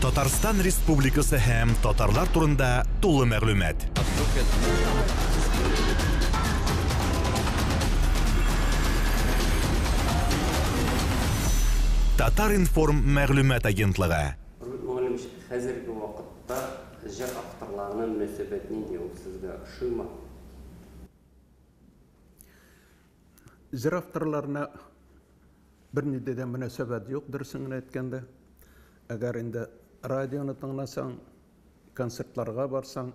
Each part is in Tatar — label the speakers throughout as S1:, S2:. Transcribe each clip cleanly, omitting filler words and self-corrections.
S1: Татарстан Республикасы һәм татарлар турында тулы мәгълүмат. Татар-информ мәгълүмат агентлыгы.
S2: Рубик Мөгаллимович, хәзерге вакытта җыр авторларына мөнәсәбәт нинди, ул сезгә ошыймы?
S3: Җыр авторларына бернинди дә мөнәсәбәт юк, дөресен генә әйткәндә. Әгәр инде радионы тыңласаң, концертларга барсаң,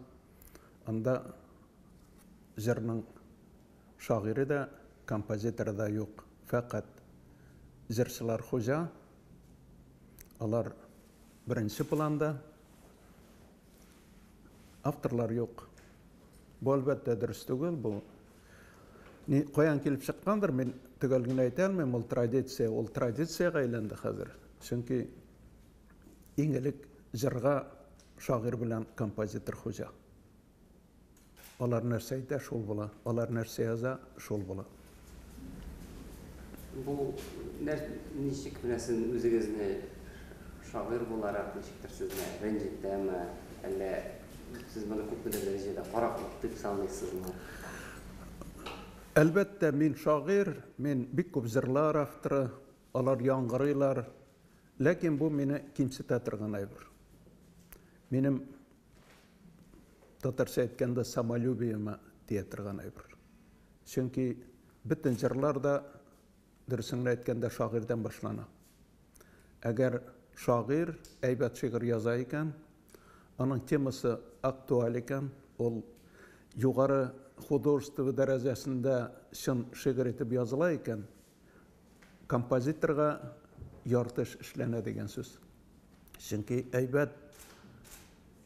S3: анда җырның шагыйре дә, композиторы да юк. Фәкать җырчылар хуҗа, алар беренче планда, авторлар юк. Бу, әлбәттә, дөрес түгел, бу ни каян килеп чыккандыр, мин төгәл генә әйтә алмыйм, ул традиция, ул традициягә әйләнде хәзер. Чөнки иң элек җырга шагыйрь белән композитор хуҗа. Алар нәрсә әйтә, шул була. Алар нәрсә яза, шул була.
S2: Бу ничек менә сез үзегезне шагыйрь буларак ничектер сезне рәнҗетәме, әллә сез моны күпмедер дәрәҗәдә караклык дип саныйсызмы?
S3: Әлбәттә, мин шагыйрь, мин бик күп җырлар авторы, алар яңгырыйлар. Ләкин бу мине кимсетә торган әйбер. Минем татарча әйткәндә самолюбиемә тия торган әйбер. Чөнки бөтен җырлар да, дөресен генә әйткәндә, шагыйрьдән башлана. Әгәр шагыйрь әйбәт шигырь яза икән, аның темасы актуаль икән, ул югары художество дәрәҗәсендә чын шигырь итеп языла икән, композиторга ярты эш эшләнә дигән сүз. Чөнки әйбәт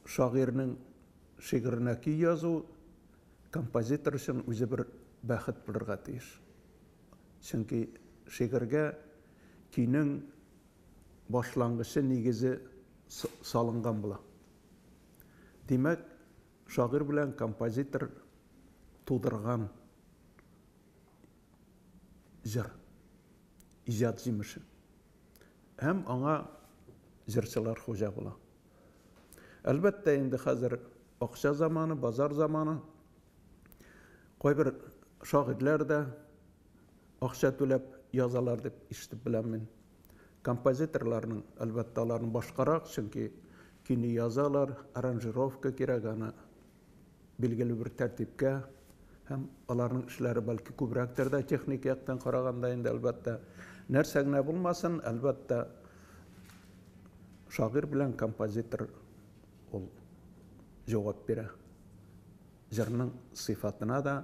S3: шагыйрьнең шигыренә көй язу композитор өчен үзе бер бәхет булырга тиеш. Чөнки шигырьгә көйнең башлангычы, нигезе салынган була. Димәк, шагыйрь белән композитор тудырган җыр, иҗат җимеше. Һәм аңа җырчылар хуҗа була. Әлбәттә, инде хәзер акча заманы, базар заманы. Кайбер шагыйрьләр дә акча түләп язалар дип ишетеп беләм мин. Композиторларның, әлбәттә, аларның башкарак, чөнки көйне язалар, аранжировка кирәк, аны билгеле бер тәртипкә һәм аларның эшләре бәлки күбрәктер дә техник яктан караганда инде, әлбәттә. Нәрсә генә булмасын, әлбәттә, шагыйрь белән композитор ул җавап бирә. Җырның сыйфатына да,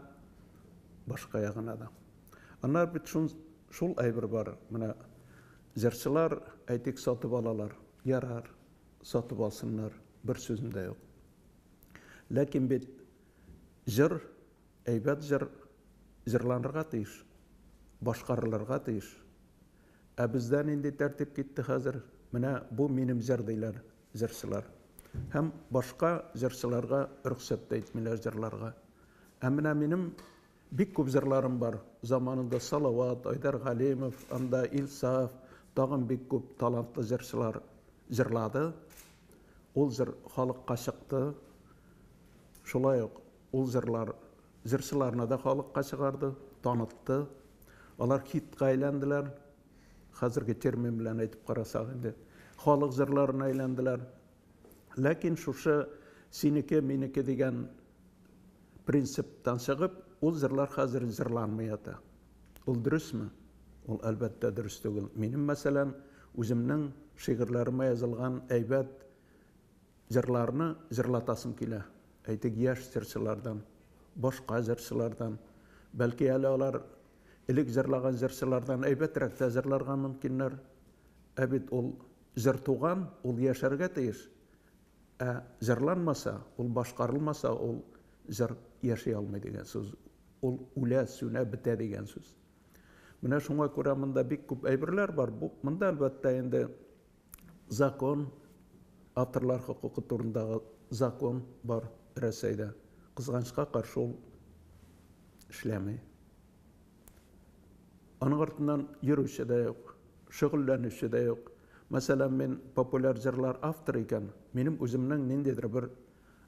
S3: башка ягына да. Аннары бит шун, шул әйбер бар, менә җырчылар, әйтик, сатып алалар. Ярар, сатып алсыннар, бер сүзем дә юк. Ләкин бит җыр, әйбәт җыр җырланырга тиеш, башкарылырга тиеш. Ә бездә нинди тәртип китте хәзер? Менә бу минем җыр диләр җырчылар. Һәм башка җырчыларга рөхсәт тә итмиләр җырларга. Ә менә минем бик күп җырларым бар. Заманында Салават, Айдар Галимов, анда Илсаф, тагын бик күп талантлы җырчылар җырлады. Ул җыр халыкка чыкты. Шулай ук ул җырлар җырчыларны да халыкка чыгарды, танытты. Алар хитка әйләнделәр. Хәзерге термин белән әйтеп карасак инде, халык җырларына әйләнделәр. Ләкин шушы синеке, минеке дигән принциптан чыгып, ул җырлар хәзер җырланмый ята. Ул дөресме? Ул, әлбәттә, дөрес түгел. Минем, мәсәлән, үземнең шигырьләремә язылган әйбәт җырларны җырлатасым килә. Әйтик, яшь җырчылардан, башка җырчылардан. Бәлки әле алар элек җырлаган җырчылардан әйбәтрәк тә җырларга мөмкиннәр. Ә бит ул җыр туган, ул яшәргә тиеш. Ә җырланмаса, ул башкарылмаса, ул җыр яши алмый дигән сүз. Ул үлә, сүнә, бетә дигән сүз. Менә шуңа күрә монда бик күп әйберләр бар. Бу монда әлбәттә инде закон, авторлар хокукы турындагы закон бар Рәсәйдә. Кызганычка каршы ул эшләми. Аның артыннан йөрүче дә юк, шөгыльләнүче дә юк. Мәсәлән, мин популяр җырлар авторы икән, минем үземнең ниндидер бер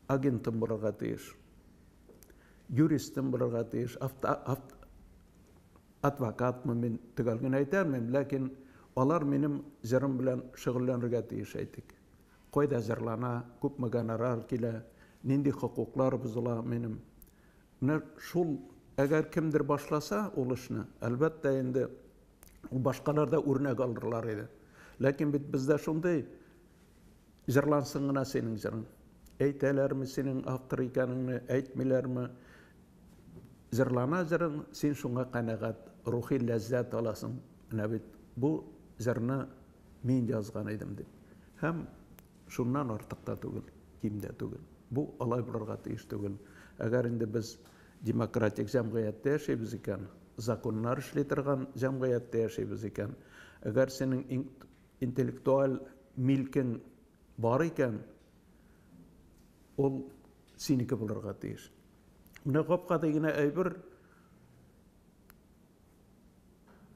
S3: агентым булырга тиеш. Юристым булырга тиеш, адвокатмы, мин төгәл генә әйтә алмыйм, ләкин алар минем җырым белән шөгыльләнергә тиеш, әйтик. Кайда җырлана, күпме гонорар килә, нинди хокуклар бозыла минем. Менә шул, әгәр кемдер башласа ул эшне, әлбәттә инде, ул башкалар да үрнәк алырлар иде. Ләкин бит бездә шундый, җырлансын гына синең җырың. Әйтәләрме синең автор икәнеңне, әйтмиләрме? Җырлана җырың, син шуңа канәгать, рухи ләззәт аласың. Менә бит бу җырны мин язган идем дип. Һәм шуннан артык та түгел, ким дә түгел. Бу алай булырга тиеш түгел. Әгәр инде без демократик җәмгыятьтә яшибез икән, законнар эшли торган җәмгыятьтә яшибез икән, әгәр синең интеллектуаль милкең бар икән, ул синеке булырга тиеш. Менә гап-гади генә әйбер,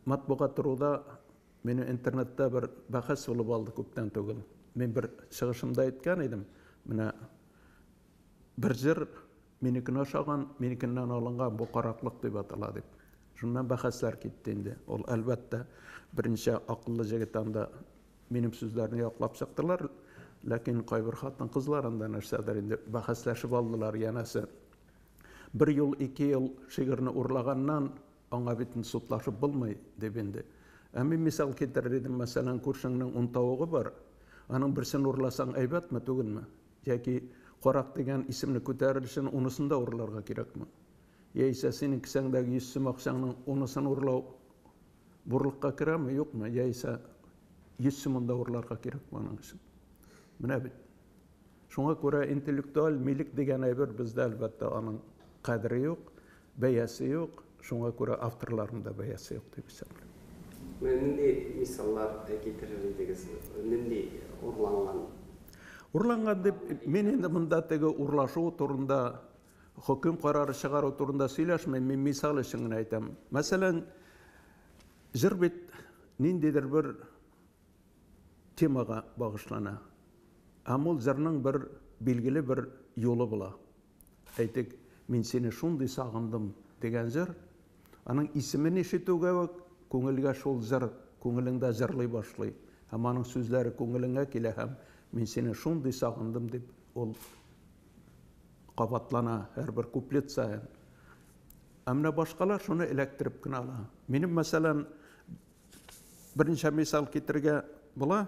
S3: матбугат торуда минем интернетта бер бәхәс булып алды күптән түгел. Мин бер чыгышымда әйткән идем, менә бер җыр минекенә ошаган, минекеннән алынган, бу караклык дип атала дип. Шуннан бәхәсләр китте инде. Ул, әлбәттә, берничә акыллы җегет анда минем сүзләрне яклап чыктылар, ләкин кайбер хатын-кызлар анда нәрсәдер инде бәхәсләшеп алдылар, янәсе. Бер юл, ике ел шигырьне урлаганнан аңа бит инде судлашып булмый, дип инде. Ә мин мисал китерер идем, мәсәлән, күршеңнең ун тавыгы бар, аның берсен урласаң әйбәтме, түгелме? Яки карак дигән исемне күтәрер өчен унысын да урларга кирәкме? Яисә синең кесәңдәге 100 сум акчаңның унысын урлау бурлыкка керәме, юкмы? Яисә 100 сумын да урларга кирәкме аның өчен? Менә бит. Шуңа күрә интеллектуаль милек дигән әйбер бездә, әлбәттә, аның кадере юк, бәясе юк, шуңа күрә авторларның да бәясе юк дип исәплим.
S2: Менә нинди мисаллар китерер идегез? Нинди урланган?
S3: Урланган дип, мин инде монда теге урлашу турында, хөкем карары чыгару турында сөйләшмим, мин мисал өчен генә әйтәм. Мәсәлән, җыр бит ниндидер бер темага багышлана. Һәм ул җырның бер билгеле бер юлы була. Әйтик, Мин сине шундый сагындым дигән җыр, аның исемен ишетүгә үк күңелгә шул җыр күңелеңдә җырлый башлый. Һәм аның сүзләре күңелеңә килә һәм мин сине шундый сагындым дип ул кабатлана һәрбер куплет саен. Ә менә башкалар шуны эләктереп кенә ала. Минем, мәсәлән, берничә мисал китерергә була.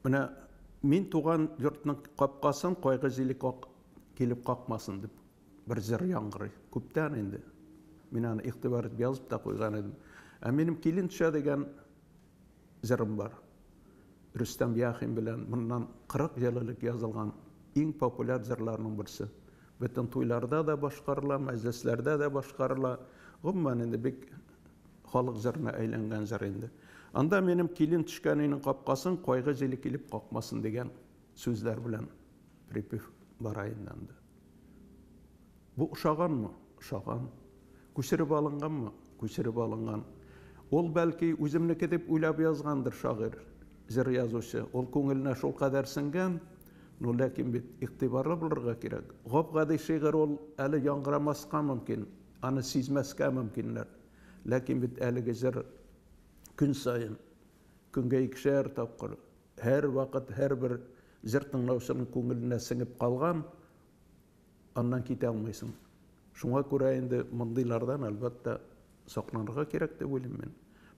S3: Менә мин туган йортның капкасын кайгы җиле килеп какмасын дип бер җыр яңгырый. Күптән инде. Мин аны игътибар итеп язып та куйган идем. Ә минем Килен төшә дигән җырым бар. Рөстәм Яхин белән моннан 40 ел элек язылган иң популяр җырларның берсе. Бөтен туйларда да башкарыла, мәҗлесләрдә дә башкарыла. Гомумән инде бик халык җырына әйләнгән җыр инде. Анда минем килен төшкән өйнең капкасын кайгы җиле килеп какмасын дигән сүзләр белән припев бара инде анда. Бу ошаганмы? Ошаган. Күчереп алынганмы? Күчереп алынган. Ул бәлки үземнеке дип уйлап язгандыр шагыйрь, җыр язучы. Ул күңеленә шул кадәр сеңгән, ну ләкин бит игътибарлы булырга кирәк. Гап-гади шигырь ул әле яңгырамаска мөмкин, аны сизмәскә мөмкиннәр. Ләкин бит әлеге җыр көн саен, көнгә икешәр тапкыр, һәрвакыт һәрбер җыр тыңлаучының күңеленә сеңеп калган, аннан китә алмыйсың. Шуңа күрә инде мондыйлардан, әлбәттә, сакланырга кирәк дип уйлыйм мин.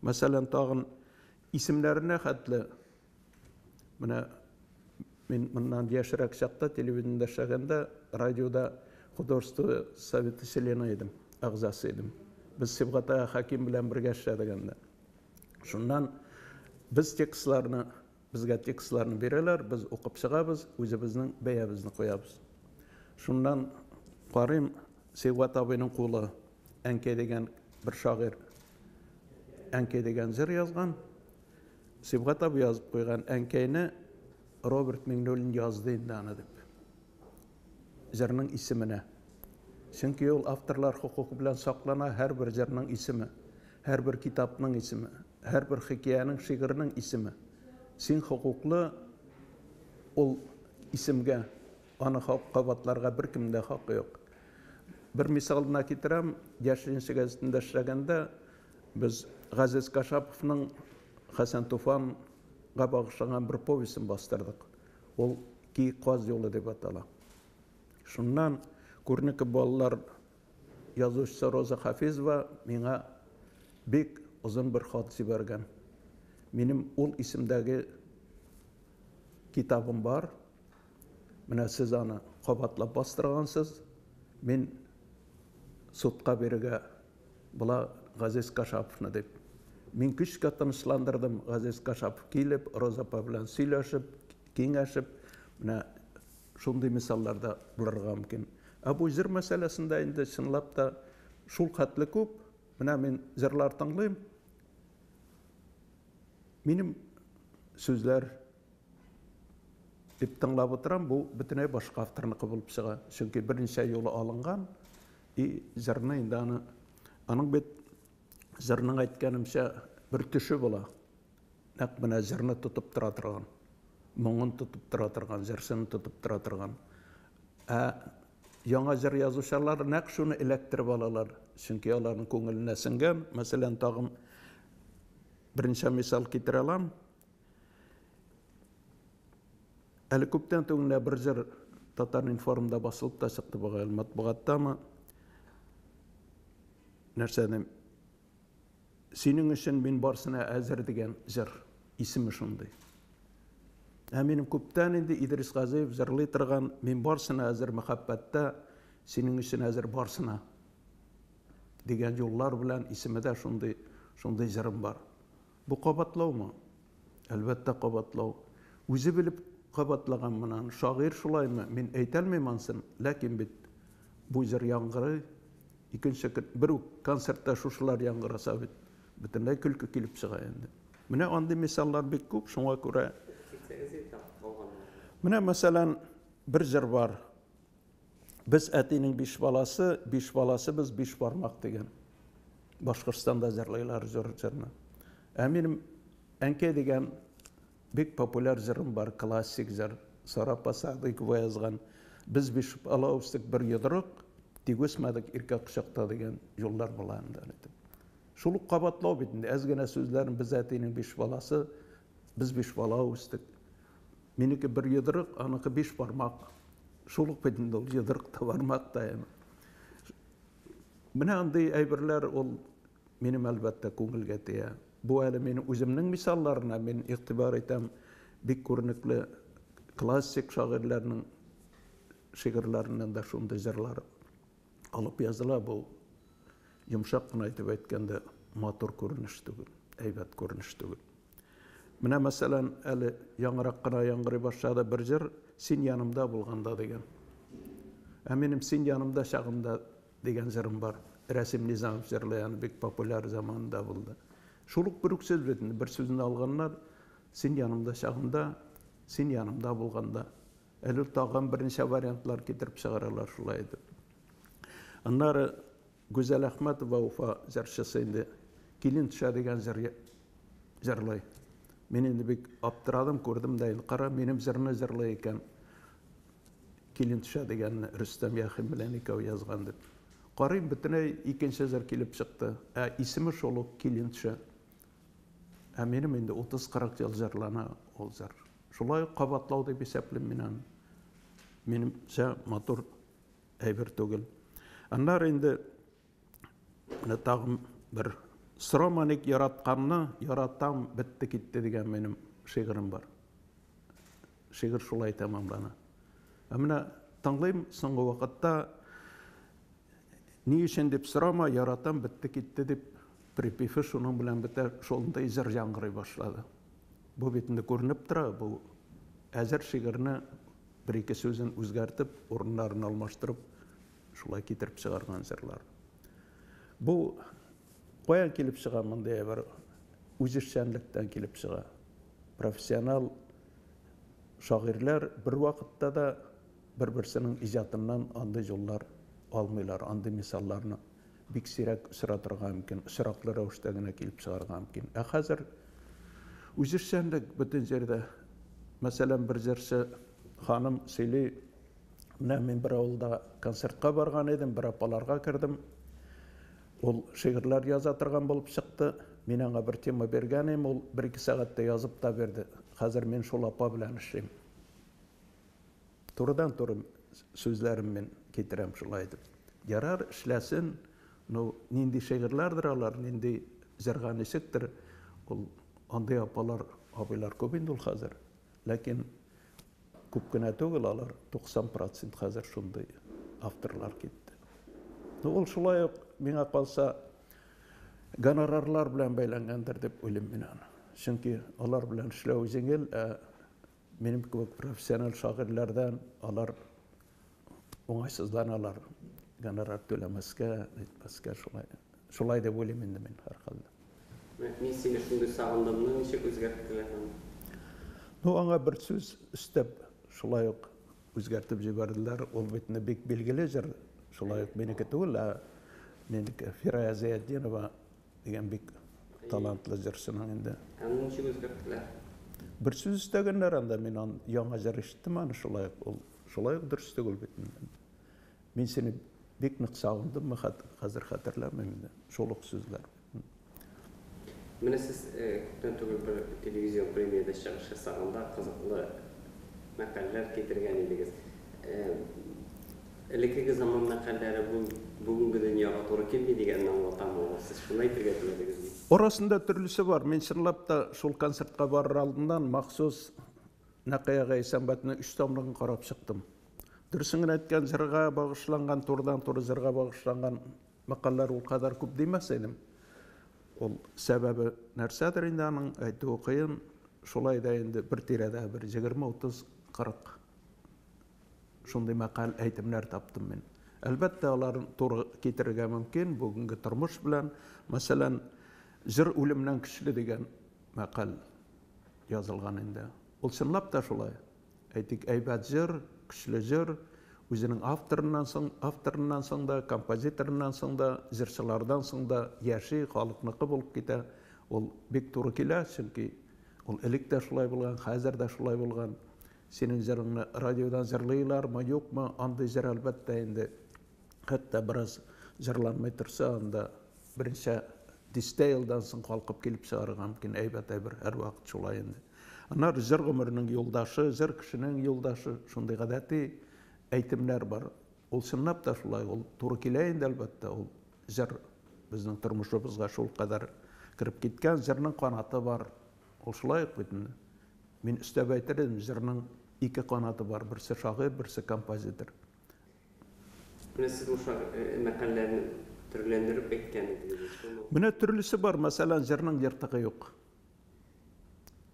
S3: Мәсәлән, тагын исемнәренә хәтле, менә мин моннан яшьрәк чакта телевидениедә эшләгәндә, радиода художество советы члены идем, әгъзасы идем. Без Сибгат ага Хәким белән бергә эшләдек анда. Шуннан без текстларны, безгә текстларны бирәләр, без укып чыгабыз, үзебезнең бәябезне куябыз. Шуннан карыйм, Сибгат абыйның кулы Әнкәй дигән бер шагыйрь Әнкәй дигән җыр язган. Сибгат абый язып куйган Әнкәйне Роберт Миңнуллин язды инде аны дип. Җырның исеменә. Чөнки ул авторлар хокукы белән саклана һәрбер җырның исеме, һәрбер китапның исеме. Һәрбер хикәянең, шигырьнең исеме. Син хокуклы ул исемгә, аны кабатларга беркемнең дә хакы юк. Бер мисал гына китерәм, Яшь ленинчы газетында эшләгәндә без Газиз Кашаповның Хәсән Туфанга багышланган бер повестен бастырдык. Ул Киек каз юлы дип атала. Шуннан күренекле балалар язучысы Роза Хафизова миңа бик озын бер хат җибәргән. Минем ул исемдәге китабым бар. Менә сез аны кабатлап бастыргансыз. Мин судка бирергә була Газиз Кашаповны дип. Мин көчкә тынычландырдым. Газиз Кашапов килеп, Роза апа белән сөйләшеп, киңәшеп, менә шундый мисаллар да булырга мөмкин. Ә бу җыр мәсьәләсендә инде чынлап та шул хәтле күп. Менә мин җырлар тыңлыйм. Минем сүзләр дип тыңлап утырам, бу бөтенләй башка авторныкы булып чыга. Чөнки берничә юлы алынган и җырны инде аны аның бит җырның әйткәнемчә бер төше була. Нәкъ менә җырны тотып тора торган, моңын тотып тора торган, җырчыны тотып тора торган. Ә яңа җыр язучылар нәкъ шуны эләктереп алалар, чөнки аларның күңеленә сеңгән. Мәсәлән, тагын берничә мисал китерә алам. Әле күптән түгел генә бер җыр Татар-информда басылып та чыкты бугай, матбугаттамы? Нәрсә дим? Синең өчен мин барсына әзер дигән җыр, исеме шундый. Ә минем күптән инде Идрис Газиев җырлый торган Мин барсына әзер мәхәббәттә, синең өчен әзер барсына дигән юллар белән исеме дә шундый, шундый җырым бар. Бу кабатлаумы? Әлбәттә, кабатлау. Үзе белеп кабатлаган моны. Шагыйрь шулаймы? Мин әйтә алмыйм ансын, ләкин бит бу җыр яңгырый. Икенче көн бер үк концертта шушылар яңгыраса бит, бөтенләй көлке килеп чыга инде. Менә андый мисаллар бик күп, шуңа күрә. Менә мәсәлән, бер җыр бар. Без әтинең биш баласы, биш баласы без биш бармак дигән. Башкортстанда җырлыйлар җыр җырны. Ә минем Әнкәй дигән бик популяр җырым бар, классик җыр. Сара апа Садыйкова язган. Без биш бала үстек бер йодрык, тик үсмәдек иркә кочакта дигән юллар була инде. Шул ук кабатлау бит инде. Әз генә сүзләрен без әтинең биш баласы, без биш бала үстек. Минеке бер йодрык, аныкы биш бармак. Шул ук бит инде ул йодрык та бармак та. Менә андый әйберләр ул минем әлбәттә күңелгә тия. Бу әле минем үземнең мисалларына мин игътибар итәм. Бик күренекле классик шагыйрьләрнең шигырьләреннән дә шундый җырлар алып языла. Бу йомшак кына итеп әйткәндә матур күренеш түгел, әйбәт күренеш түгел. Менә мәсәлән, әле яңарак кына яңгырый башлады бер җыр Син янымда булганда дигән. Ә минем Син янымда чагында дигән җырым бар. Рәсим Низамов җырлый, аны бик популяр заманында булды. Шул ук бер үк сүз бит инде, бер сүзне алганнар, син янымда чагында, син янымда булганда. Әле тагын берничә вариантлар китереп чыгаралар шулай итеп. Аннары Гүзәл Әхмәтова Уфа җырчысы инде Килен төшә дигән җыр җырлый. Мин инде бик аптырадым, күрдем дә инде, кара, минем җырны җырлый икән. Килен төшә дигәнне Рөстәм Яхин белән икәү язган дип. Карыйм, бөтенләй икенче җыр килеп чыкты. Ә исеме шул ук Килен төшә. Ә минем инде 30-40 ел җырлана ул җыр. Шулай ук кабатлау дип исәплим мин аны. Минемчә, матур әйбер түгел. Аннары инде менә тагын бер сорама ник яратканны, яратам, бетте китте дигән минем шигырем бар. Шигырь шулай тәмамлана. Ә менә тыңлыйм соңгы вакытта ни өчен дип сорама, яратам, бетте китте дип припевы шуның белән бетә, шундый җыр яңгырый башлады. Бу бит инде күренеп тора, бу әзер шигырьне бер-ике сүзен үзгәртеп, урыннарын алмаштырып, шулай китереп чыгарган җырлар. Бу каян килеп чыга мондый әйбер? Үзешчәнлектән килеп чыга. Профессионал шагыйрьләр бер вакытта да бер-берсенең иҗатыннан андый юллар алмыйлар, андый мисалларны. бик сирәк очратырга мөмкин, очраклы рәвештә генә килеп чыгарга мөмкин. Ә хәзер үзешчәнлек бөтен җирдә. Мәсәлән, бер җырчы ханым сөйли, менә мин бер авылда концертка барган идем, бер апаларга кердем. Ул шигырьләр яза торган булып чыкты. Мин аңа бер тема биргән идем, ул бер-ике сәгатьтә язып та бирде. Хәзер мин шул апа белән эшлим. Турыдан-туры сүзләрен мин китерәм шулай итеп. Ярар, эшләсен, ну, нинди шигырьләрдер алар, нинди җырга ничектер, ул андый апалар, абыйлар күп инде ул хәзер. Ләкин күп кенә түгел алар, 90 процент хәзер шундый авторлар китте. Ну, ул шулай ук, миңа калса, гонорарлар белән бәйләнгәндер дип уйлыйм мин аны. Чөнки алар белән эшләү җиңел, ә минем кебек профессиональ шагыйрьләрдән алар уңайсызланалар, гонорар түләмәскә, әйтмәскә шулай. Шулай дип уйлыйм инде мин һәрхәлдә.
S2: Мин сине шундый сагындымны ничек үзгәрттеләр аны?
S3: Ну, аңа бер сүз өстәп, шулай ук үзгәртеп җибәрделәр. Ул бит инде бик билгеле җыр, шулай ук минеке түгел, ә минеке Фирая Зыятдинова дигән бик талантлы җырчының инде.
S2: Ә аны ничек үзгәрттеләр?
S3: Бер сүз өстәгәннәр анда, мин аны яңа җыр ишеттем аны шулай ук. Ул шулай ук дөрес түгел бит инде. Мин сине бик нык сагындыммы, хәзер хәтерләмим инде. Шул ук сүзләр.
S2: Менә сез күптән түгел бер телевизион премиядә чыгыш ясаганда кызыклы мәкальләр китергән идегез. Элеккеге заман мәкальләре бу бүгенге дөньяга туры килми дигәнне аңлатамы ул? Сез шуны әйтергә теләдегезме?
S3: Арасында төрлесе бар. Мин чынлап та шул концертка барыр алдыннан махсус Нәкый агай Исәнбәтнең өч томлыгын карап чыктым. Дөресен генә әйткән, җырга багышланган, турыдан-туры җырга багышланган мәкальләр ул кадәр күп димәс идем. Ул сәбәбе нәрсәдер инде аның, әйтүе кыен. Шулай да инде бер тирәдә бер 20, 30, 40 шундый мәкаль әйтемнәр таптым мин. Әлбәттә, аларын туры китерергә мөмкин бүгенге тормыш белән. Мәсәлән, җыр үлемнән көчле дигән мәкаль язылган инде. Ул чынлап та шулай. Әйтик, әйбәт җыр, көчле җыр, үзенең авторыннан соң, авторыннан соң да, композиторыннан соң да, җырчылардан соң да яши, халыкныкы булып китә. Ул бик туры килә, чөнки ул элек тә шулай булган, хәзер дә шулай булган. Синең җырыңны радиодан җырлыйлармы, юкмы, андый җыр, әлбәттә, инде хәтта бераз җырланмый торса, анда берничә дистә елдан соң калкып килеп чыгарга мөмкин әйбәт әйбер, һәрвакыт шулай инде. Аннары җыр гомеренең юлдашы, җыр кешенең юлдашы, шундый гадәти әйтемнәр бар. Ул чынлап та шулай, ул туры килә инде, әлбәттә, ул җыр безнең тормышыбызга шулкадәр кереп киткән, җырның канаты бар. Ул шулай ук бит инде. Мин өстәп әйтер идем, җырның ике канаты бар, берсе шагыйрь, берсе композитор.
S2: Менә сез бу мәкальләрне төрләндереп әйткән идегез.
S3: Менә төрлесе бар, мәсәлән, җырның ертыгы юк.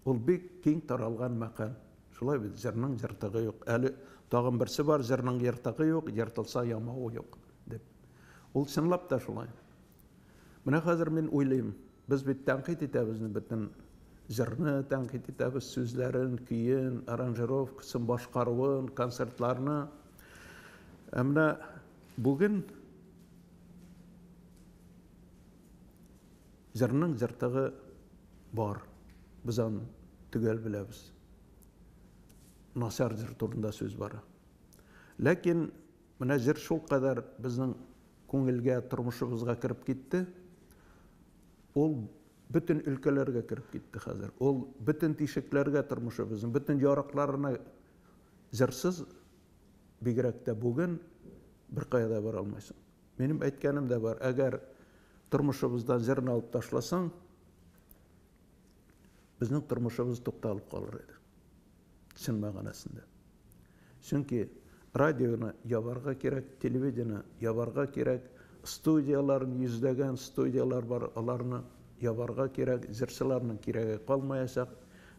S3: Ул бик киң таралган мәкаль. Шулай бит, җырның ертыгы юк. Әле тагын берсе бар, җырның ертыгы юк, ертылса ямавы юк, дип. Ул чынлап та шулай. Менә хәзер мин уйлыйм, без бит тәнкыйть итәбез бөтен җырны тәнкыйть итәбез, сүзләрен, көен, аранжировкасын, башкаруын, концертларны. Ә менә бүген җырның җыртыгы бар. Без аны төгәл беләбез. Начар җыр турында сүз бара. Ләкин менә җыр шулкадәр безнең күңелгә, тормышыбызга кереп китте. Ул бөтен өлкәләргә кереп китте хәзер. Ул бөтен тишекләргә тормышыбызның, бөтен ярыкларына җырсыз, бигрәк тә бүген беркая да бара алмыйсың. Минем әйткәнем дә бар, әгәр тормышыбыздан җырны алып ташласаң, безнең тормышыбыз тукталып калыр иде. Чын мәгънәсендә. Чөнки радионы ябарга кирәк, телевидение ябарга кирәк, студияләрен, йөзләгән студияләр бар, аларны ябарга кирәк, җырчыларның кирәге калмаячак,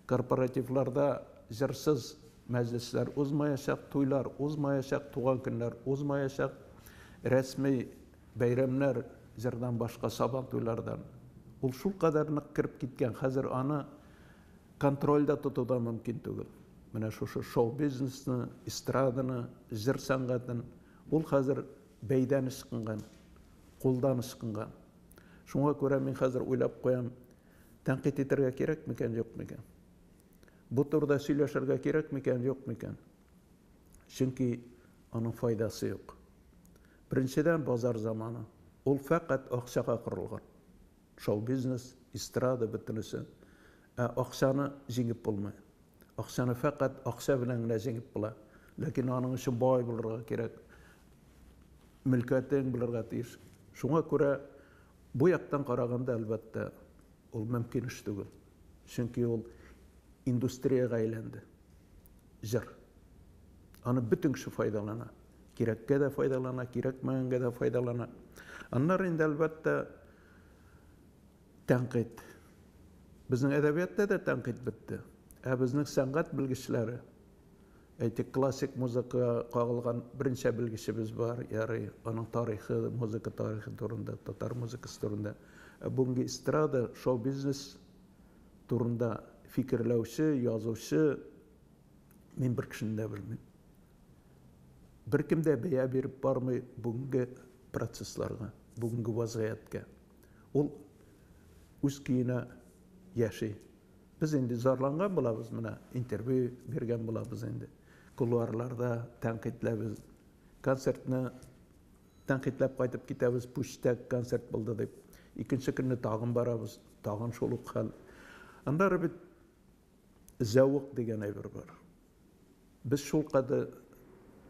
S3: корпоративларда җырсыз мәҗлесләр узмаячак, туйлар узмаячак, туган көннәр узмаячак, рәсми бәйрәмнәр җырдан башка сабан туйлардан. Ул шулкадәр нык кереп киткән, хәзер аны контрольдә тоту да мөмкин түгел. Менә шушы шоу-бизнесны, эстраданы, җыр сәнгатен, ул хәзер бәйдән ычкынган. Кулдан ычкынган. Шуңа күрә мин хәзер уйлап куям, тәнкыйть итәргә кирәк микән, юк микән? Бу турыда сөйләшергә кирәк микән, юк микән? Чөнки аның файдасы юк. Беренчедән, базар заманы. Ул фәкать акчага корылган. Шоу-бизнес, эстрада бөтенесе. Ә акчаны җиңеп булмый. Акчаны фәкать акча белән генә җиңеп була. Ләкин аның өчен бай булырга кирәк. Мөлкәтең булырга тиеш. Шуңа күрә бу яктан караганда, әлбәттә, ул мөмкин эш түгел. Чөнки ул индустриягә әйләнде. Җыр. Аны бөтен кеше файдалана. Кирәккә дә файдалана, кирәкмәгәнгә дә файдалана. Аннары инде, әлбәттә, тәнкыйть. Безнең әдәбиятта да тәнкыйть бетте. Ә безнең сәнгать белгечләре, әйтик, классик музыкага кагылган берничә белгечебез бар, ярый, аның тарихы, музыка тарихы турында, татар музыкасы турында. Ә бүгенге эстрада, шоу-бизнес турында фикерләүче, язучы мин бер кешене дә белмим. Беркем дә бәя биреп бармый бүгенге процессларга, бүгенге вазгыятькә. Ул үз көенә яши. Без инде зарланган булабыз, менә интервью биргән булабыз инде. Кулуарларда тәнкыйтьләбез. Концертны тәнкыйтьләп кайтып китәбез, пүчтәк концерт булды дип. Икенче көнне тагын барабыз, тагын шул ук хәл. Аннары бит зәвык дигән әйбер бар. Без шулкадәр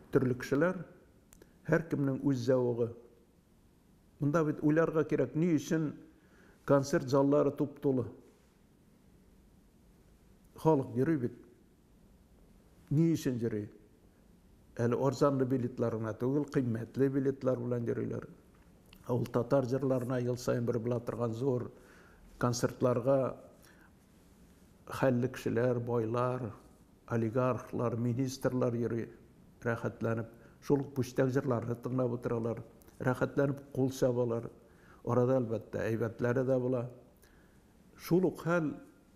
S3: төрле кешеләр, һәркемнең үз зәвыгы. Монда бит уйларга кирәк, ни өчен концерт заллары туп-тулы? Халык йөри бит. Ни өчен йөри? Әле арзанлы билетлар гына түгел, кыйммәтле билетлар белән йөриләр. Ә ул татар җырларына ел саен бер була торган зур концертларга хәлле кешеләр, байлар, олигархлар, министрлар йөри, рәхәтләнеп. Шул ук пүчтәк җырларны тыңлап утыралар, рәхәтләнеп кул чабалар. Арада, әлбәттә, әйбәтләре дә була. Шул ук хәл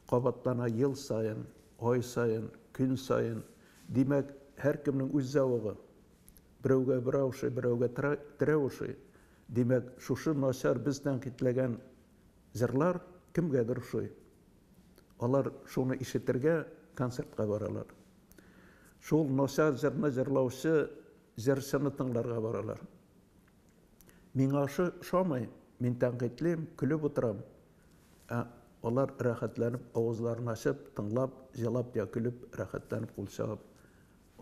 S3: кабатлана ел саен, ай саен, көн саен. Димәк, һәркемнең үз зәвыгы. Берәүгә берәү ошый, берәүгә терәү ошый. Димәк, шушы начар без тәнкыйтьләгән җырлар кемгәдер ошый. Алар шуны ишетергә концертка баралар. Шул начар җырны җырлаучы җырчыны тыңларга баралар. Миңа ошамый, мин тәнкыйтьлим, көлеп утырам. Ә алар рәхәтләнеп, авызларын ачып, тыңлап, җылап я көлеп, рәхәтләнеп кул чабып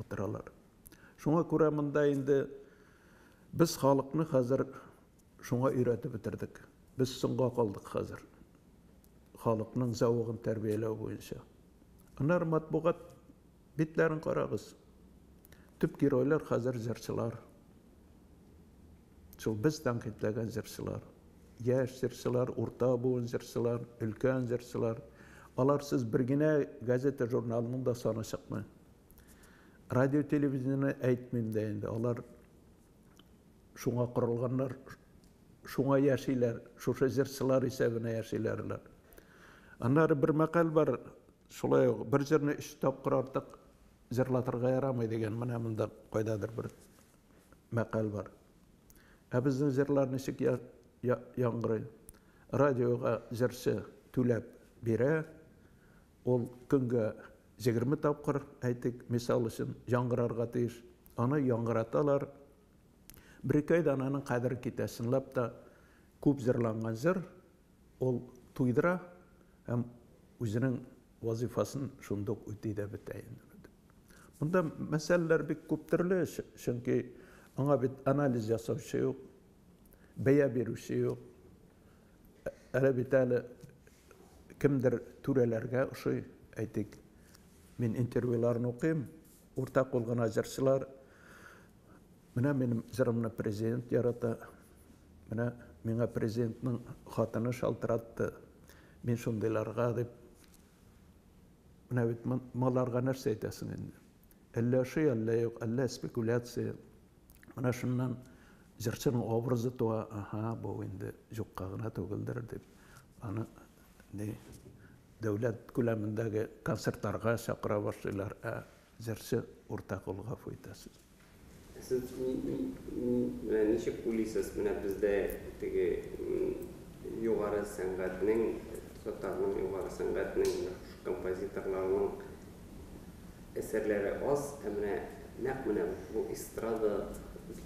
S3: утыралар. Шуңа күрә монда инде без халыкны хәзер шуңа өйрәтеп бетердек. Без соңга калдык хәзер. Халыкның зәвыгын тәрбияләү буенча. Аннары матбугат битләрен карагыз. Төп геройлар хәзер җырчылар. Шул без тәнкыйтьләгән җырчылар. Яшь җырчылар, урта буын җырчылар, өлкән җырчылар. Аларсыз бер генә газета журналының да саны чыкмый. Радио телевидениене әйтмим дә инде. Алар шуңа корылганнар, шуңа яшиләр, шушы җырчылар исәбенә яшиләр алар. Аннары бер мәкаль бар, шулай ук бер җырны өч тапкыр артык җырлатырга ярамый дигән, менә монда кайдадыр бер мәкаль бар. Ә безнең җырлар ничек яңгырый? Радиога җырчы түләп бирә, ул көнгә 20 тапкыр, әйтик, мисал өчен, яңгырарга тиеш. Аны яңгыраталар. Бер-ике айдан аның кадере китә. Чынлап та күп җырланган җыр ул туйдыра һәм үзенең вазифасын шундук үти дә бетә инде. Монда мәсьәләләр бик күп төрле, чөнки аңа бит анализ ясаучы юк, бәя бирүче юк. Әле бит әле кемдер түрәләргә ошый, әйтик, мин интервьюларын укыйм, урта кул гына җырчылар, менә минем җырымны президент ярата, менә миңа президентның хатыны шалтыратты, мин шундыйларга дип. Менә бит маларга нәрсә әйтәсең инде? Әллә ошый, әллә юк, әллә спекуляция. Менә шуннан җырчының образы туа, аһа, бу инде юкка гына түгелдер дип. Аны ни дәүләт күләмендәге концертларга чакыра башлыйлар, ә җырчы урта кул, гафу итәсез.
S2: Сез менә ничек уйлыйсыз, менә бездә теге югары сәнгатьнең, татарның югары сәнгатьнең менә шушы композиторларның әсәрләре аз, ә менә нәкъ менә бу эстрада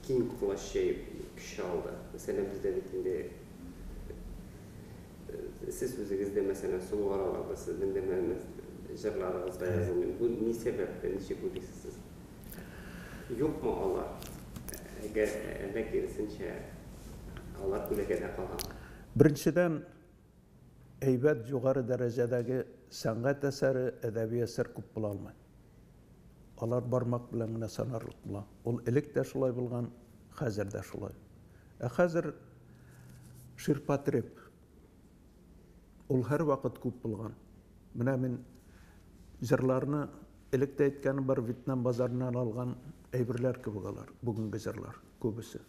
S2: киң колач җәеп көч алды. Мәсәлән, бездә бит инде сез үзегез дә, мәсәлән, соңгы араларда сезнең дә җырларыгыз да язылмый. Бу ни сәбәпле, ничек уйлыйсыз сез? Юкмы алар? Әгәр әллә киресенчә, алар күләгәдә калган?
S3: Беренчедән, әйбәт югары дәрәҗәдәге сәнгать әсәре, әдәби әсәр күп була алмый. Алар бармак белән генә санарлык була. Ул элек тә шулай булган, хәзер дә шулай. Ә хәзер ширпотреб. Ул һәрвакыт күп булган. Менә мин җырларны элек тә әйткәнем бар, Вьетнам базарыннан алган әйберләр кебек алар, бүгенге җырлар күбесе.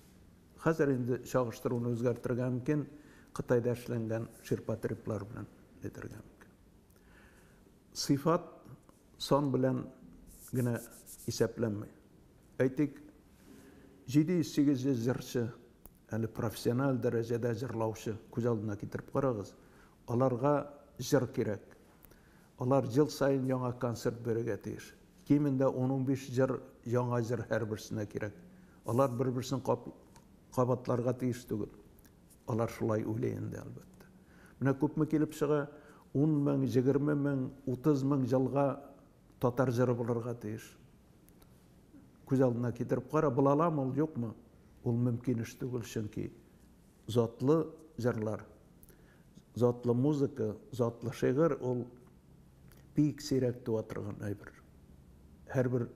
S3: Хәзер инде чагыштыруны үзгәртергә мөмкин, Кытайда эшләнгән ширпотреблар белән әйтергә мөмкин. Сыйфат сан белән генә исәпләнми. Әйтик, 700-800 җырчы, әле профессиональ дәрәҗәдә җырлаучы, күз алдына китереп карагыз, аларга җыр кирәк. Алар ел саен яңа концерт бирергә тиеш. Кимендә 10-15 җыр, яңа җыр һәрберсенә кирәк. Алар бер-берсен кабатларга тиеш түгел. Алар шулай уйлый инде, әлбәттә. Менә күпме килеп чыга, 10 мең, 20 мең, 30 мең җылга татар җыры булырга тиеш. Күз алдына китереп кара, була аламы ул, юкмы? Ул мөмкин эш түгел, чөнки затлы җырлар, затлы музыка, затлы шигырь ул бик сирәк туа торган әйбер. Һәрбер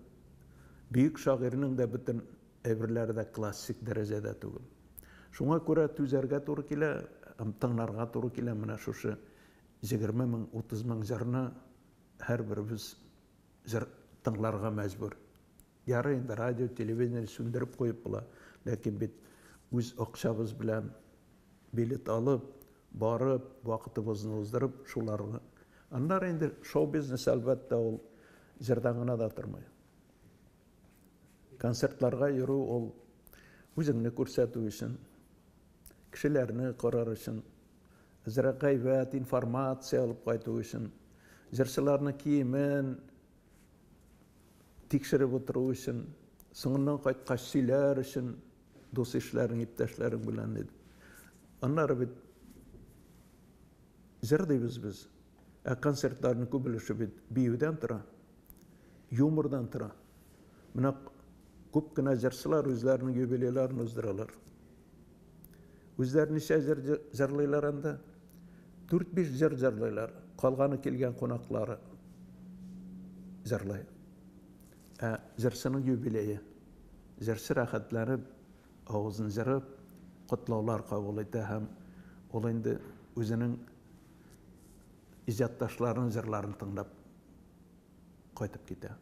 S3: бөек шагыйрьнең дә бөтен әйберләре дә классик дәрәҗәдә түгел. Шуңа күрә түзәргә туры килә һәм тыңларга туры килә менә шушы 20 мең, 30 мең җырны һәрберебез җыр тыңларга мәҗбүр. Ярый инде радио, телевидение сүндереп куеп була, ләкин бит үз акчабыз белән билет алып, барып, вакытыбызны уздырып, шуларны. Аннары инде шоу-бизнес, әлбәттә, ул җырдан гына да тормый. Концертларга йөрү ул үзеңне күрсәтү өчен, кешеләрне карар өчен, әзрәк гайбәт, информация алып кайту өчен, җырчыларның киемен тикшереп утыру өчен, соңыннан кайткач сөйләр өчен дус-ишләрең, иптәшләрең белән. Аннары бит җыр дибез без, ә концертларның күп өлеше бит биюдән тора, юмордан тора. Менә күп кенә җырчылар үзләренең юбилейларын уздыралар. Үзләре ничә җыр җырлыйлар анда? Дүрт-биш җыр җырлыйлар. Калганы килгән кунаклары җырлый. Ә җырчының юбилее. Җырчы рәхәтләнеп, авызын җырып, котлаулар кабул итә һәм ул инде үзенең иҗатташларының җырларын тыңлап кайтып китә.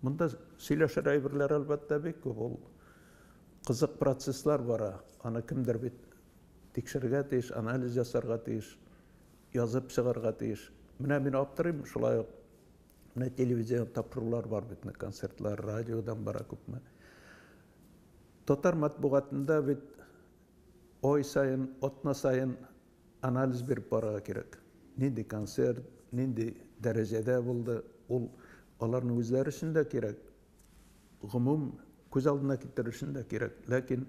S3: Монда сөйләшер әйберләр әлбәттә бик күп. Ул кызык процесслар бара. Аны кемдер бит тикшерергә тиеш, анализ ясарга тиеш, язып чыгарга тиеш. Менә мин аптырыйм, шулай ук менә телевизион тапшырулар бар бит, концертлар, радиодан бара күпме. Татар матбугатында бит ай саен, атна саен анализ биреп барырга кирәк. Нинди концерт, нинди дәрәҗәдә булды, ул аларның үзләре өчен дә кирәк, гомум күз алдына китерер өчен дә кирәк. Ләкин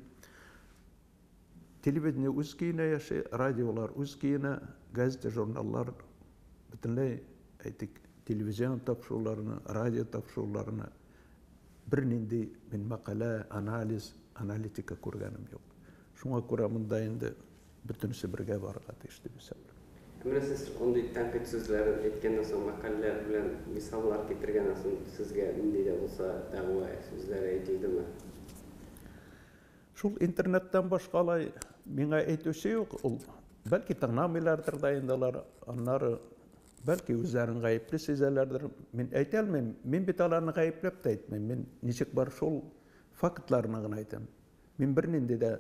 S3: телевидение үз көенә яши, радиолар үз көенә, газета, журналлар бөтенләй, әйтик, телевизион тапшыруларны, радио тапшыруларны бернинди мин мәкалә, анализ, аналитика күргәнем юк. Шуңа күрә монда инде бөтенесе бергә барырга тиеш дип исәплим.
S2: Ә менә сез андый тәнкыйть сүзләрен әйткәннән соң, мәкаләләр белән мисаллар китергәннән соң, сезгә нинди дә булса дәгъва сүзләре әйтелдеме?
S3: Шул интернеттан башка алай миңа әйтүче юк. Ул бәлки тыңламыйлардыр да инде алар, аннары бәлки үзләрен гаепле сизәләрдер. Мин әйтә алмыйм. Мин бит аларны гаепләп тә әйтмим. Мин ничек бар шул фактларны гына әйтәм. Мин бернинди дә,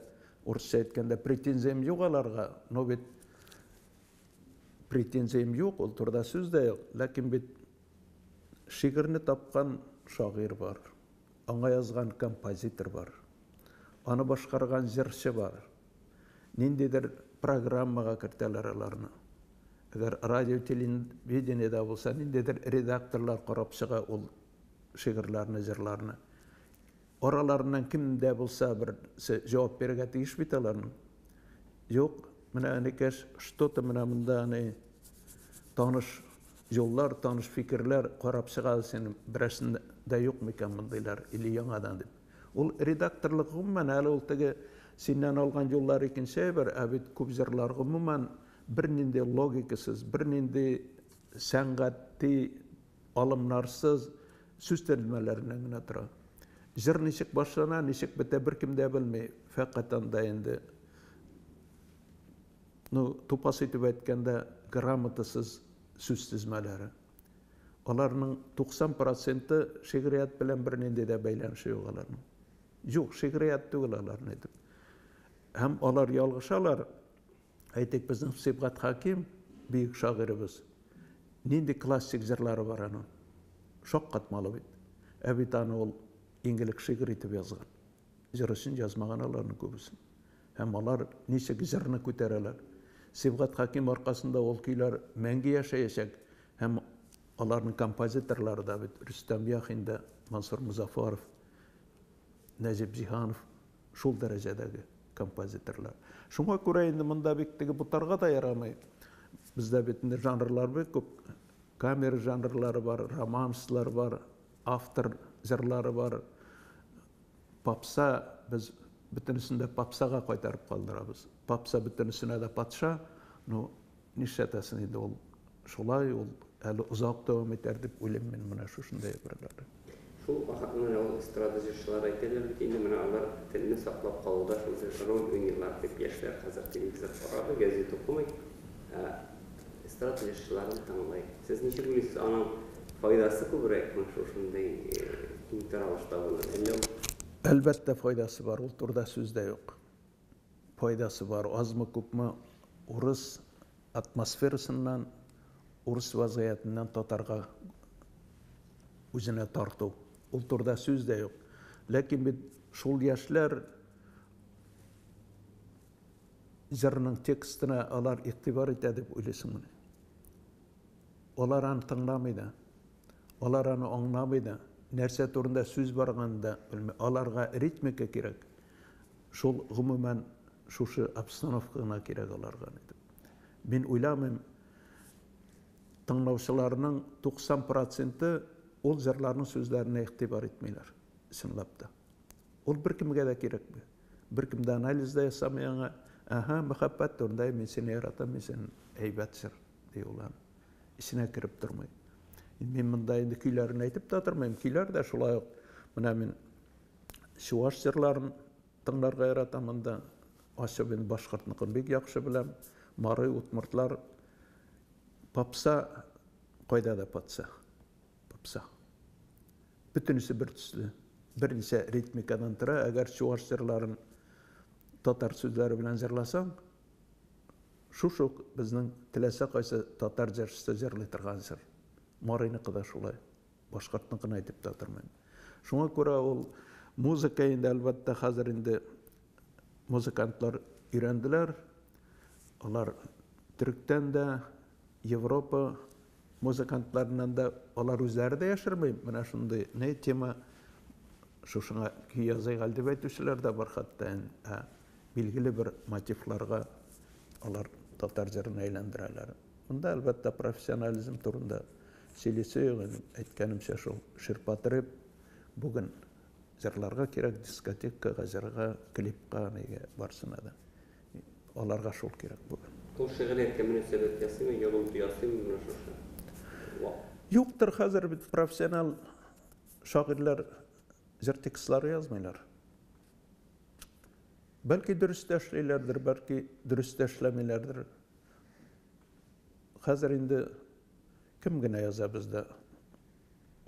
S3: урысча әйткәндә, претензиям юк аларга, но бит претензиям юк, ул турыда сүз дә юк. Ләкин бит шигырьне тапкан шагыйрь бар. Аңа язган композитор бар. Аны башкарган җырчы бар. Ниндидер программага кертәләр аларны. Әгәр радио телевидениедә булса, ниндидер редакторлар карап чыга ул шигырьләрне, җырларны. Араларыннан кем дә булса берсе җавап бирергә тиеш бит аларның. Юк, менә энекәш, что-то менә монда ни таныш юллар, таныш фикерләр карап чыга син берәрсендә юк микән мондыйлар или яңадан дип. Ул редакторлык гомумән әле ул теге синнән алган юллар икенче әйбер, ә бит күп җырлар гомумән бернинди логикасыз, бернинди сәнгати алымнарсыз сүз тезмәләреннән генә тора. Җыр ничек башлана, ничек бетә, беркем дә белми. Фәкать анда инде, ну, тупас итеп әйткәндә, грамотасыз сүз тезмәләре. Аларның 90 проценты шигърият белән бернинди дә бәйләнеше юк аларның. Юк, шигърият түгел аларны әйтеп. Һәм алар ялгышалар. Әйтик, безнең Сибгат Хаким, бөек шагыйребез, нинди классик җырлары бар аның. Шаккатмалы бит. Ә бит аны ул иң элек шигырь итеп язган. Җыр өчен язмаган аларның күбесен. Һәм алар ничек җырны күтәрәләр. Сибгат Хаким аркасында ул көйләр мәңге яшәячәк һәм аларның композиторлары да бит Рөстәм Яхин да, Мансур Музафаров, Нәҗип Җиһанов шул дәрәҗәдәге композиторлар. Шуңа күрә инде монда бик теге бутарга да ярамый. Бездә бит инде жанрлар бик күп. Камера жанрлары бар, романслар бар, автор җырлары бар. Попса, без бөтенесен дә попсага кайтарып калдырабыз. Попса бөтенесенә дә патша, ну, нишләтәсең инде ул шулай, ул әле озак дәвам итәр дип уйлыйм мин менә шушындай әйберләрне.
S2: Шул вакытны менә ул эстрада җырчылары әйтәләр бит инде, менә алар телне саклап калуда шундый роль уйныйлар дип, яшьләр хәзер телевизор карады, газета укымый, ә эстрада җырчыларын тыңлый. Сез ничек уйлыйсыз, аның файдасы күбрәкме шушындый киң таралыш табуның, әллә ул?
S3: Әлбәттә, файдасы бар, ул турыда сүз дә юк. Файдасы бар, азмы-күпме урыс атмосферасыннан, урыс вазгыятеннән татарга үзенә тарту. Ул турыда сүз дә юк. Ләкин бит шул яшьләр җырның текстына алар игътибар итә дип уйлыйсыңмыни? Алар аны тыңламый да. Алар аны аңламый да. Нәрсә турында сүз барганын да белми. Аларга ритмика кирәк. Шул гомумән шушы обстановка гына кирәк аларга. Мин уйламыйм, тыңлаучыларның 90 проценты ул җырларның сүзләренә игътибар итмиләр, чынлап та. Ул беркемгә дә кирәкми. Беркем дә анализ да ясамый аңа. Әһә, мәхәббәт турында, мин сине яратам, мин сине әйбәт җыр, ди ул аны. Эченә кереп тормый. Мин монда инде көйләрен әйтеп тә тормыйм. Көйләр дә шулай ук. Менә мин чуаш җырларын тыңларга яратам монда. Ачып инде башкортныкын бик яхшы беләм. Мары, удмуртлар. Попса кайда да попса. Попса. Бөтенесе бер төсле. Берничә ритмикадан тора. Әгәр чуаш җырларын татар сүзләре белән җырласаң, шушы ук безнең теләсә кайсы татар җырчысы җырлый торган җыр. Марыйныкы да шулай. Башкортныкын әйтеп тә тормыйм. Шуңа күрә ул музыка инде, әлбәттә, хәзер инде музыкантлар өйрәнделәр. Алар төректән дә, Европа музыкантларыннан да, алар үзләре дә яшерми, менә шундый не тема, шушыңа көй языйк әле дип әйтүчеләр дә бар хәтта. Ә билгеле бер мотивларга алар татар җырын әйләндерәләр. Монда, әлбәттә, профессионализм турында сөйлисе юк инде. Әйткәнемчә, шул ширпотреб бүген җырларга кирәк, дискотекага, җырга, клипка, нигә, барсына да. Аларга шул кирәк бүген.
S2: Ул шигърияткә мөнәсәбәт ясыймы, йогынты ясыймы менә шушы вак?
S3: Юктыр, хәзер бит профессионал шагыйрьләр җыр текстлары язмыйлар. Бәлки дөрес тә эшлиләрдер, бәлки дөрес тә эшләмиләрдер. Хәзер инде кем генә яза бездә?